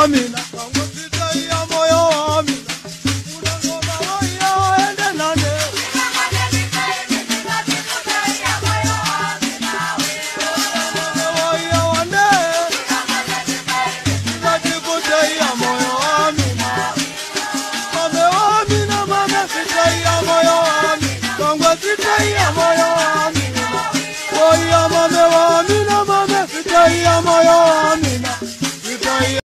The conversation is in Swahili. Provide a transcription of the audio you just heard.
Amina, sitaiya moyo wa Amina. Unangoma waya waende nane. Waya wane. Sitaiya moyo wa Amina. Mame wa Amina, mame sitaiya moyo wa Amina. Kongwe sitaiya moyo.